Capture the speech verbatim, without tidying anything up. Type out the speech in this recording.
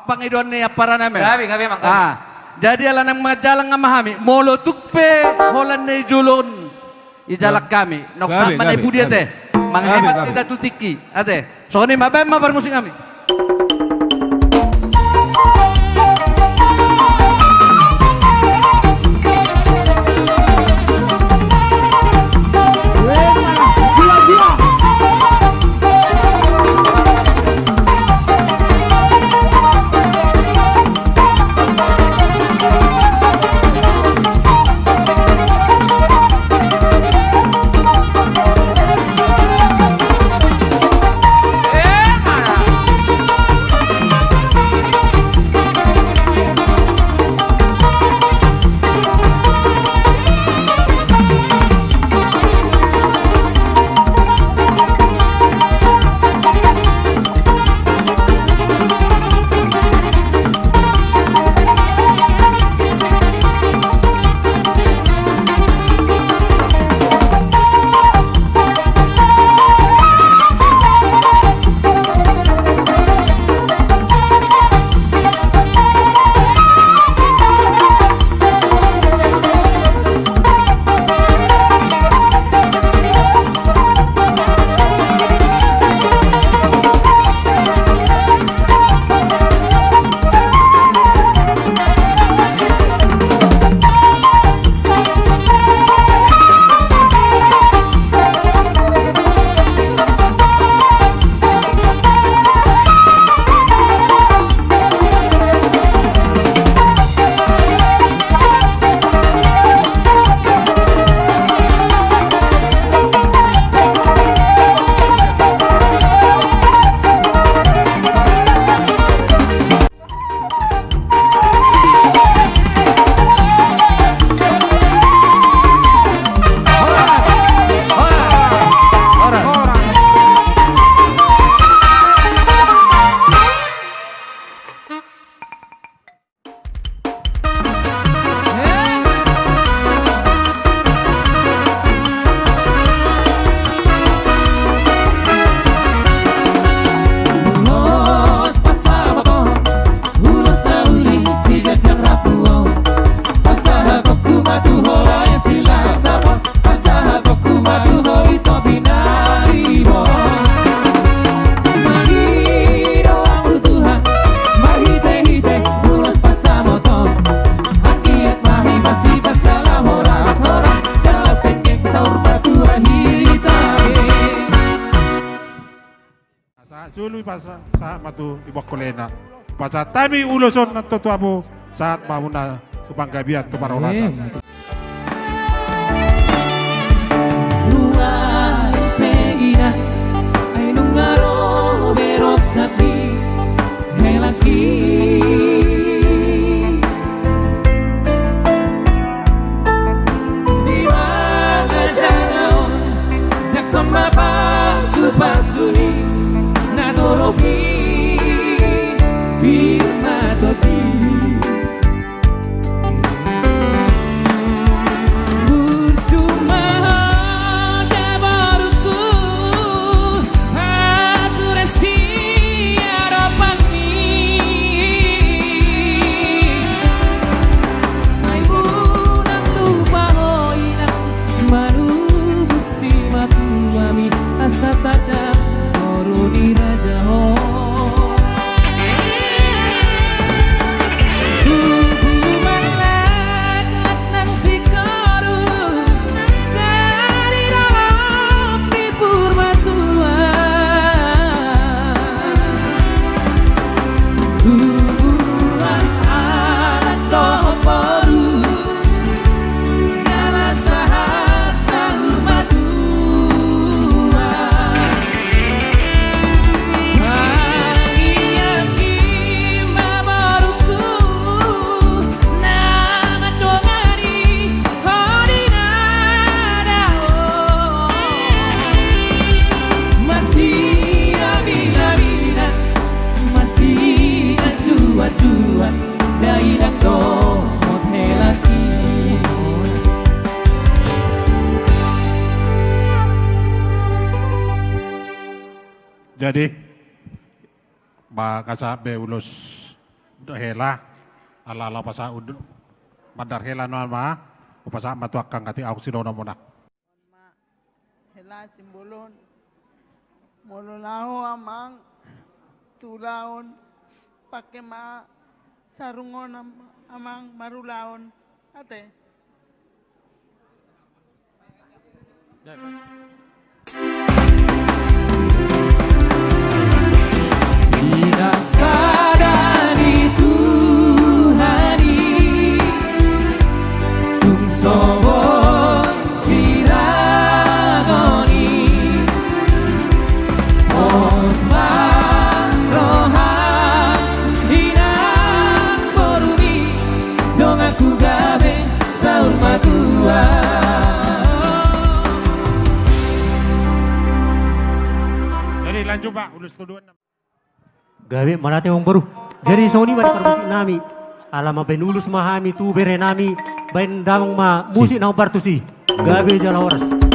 Pangidoan ni ampara nami. Gabe, gabe, amang, gabe. Ah, jadi ala naeng manjalang ma hami, molo tung pe holan na i jolo on, i jalang hami. Nunga sahat ma na i pudi ate. Manghemat hita tu tingki ate. Songon i ma, baen ma parmusik hami. Sahat solu i pasa, sahat ma tu iboan holena. Pasahat hami ulos on nang tu hamu, sahat ma hamuna tu panggabean, tu parhorasan. Nuaeng pe inang, ai nunga ro be rap hami, hela i. Di mangajahaon, jangkon ma pasupasu ni na torop i, pir ma tondi. Burju ma ho da borungku, ahu ture siadopanmi. Sai unang lupa ho inang, manubur simatuami, asa tanda boru ni raja ho. Tubu manlaklak nang singkoru, dari dolok ni Purbatua. Tubuan anak dohot boru, jala sahat saur matua. Tangiangki ma borungku, na mandongani ho di na dao. Marsiaminaminan, marsianjuanjuan, dainang dohot hela i. Jadi, ba, asa be ulos Hela, ala ala pasa udu, bandar hela nama, pasa matuak kang kati au sidona mona. Hela simbolon. Molo laho amang tu ulaon, pake ma sarung on am-, amang marulaon. Ate. Di nasada ni Tuhan i, tung songon siragon i, pos ma roha inang boru i, donganku gabe saur matua. Jadi lanjut, Pak, ulos tuduhan. Gabe, mauliate amang boru. Jadi songon i ma di parmusik nami. Ala mambaen ulos ma hami tu bere nami, baen damang ma musik na hombar tusi. Gabe jala horas.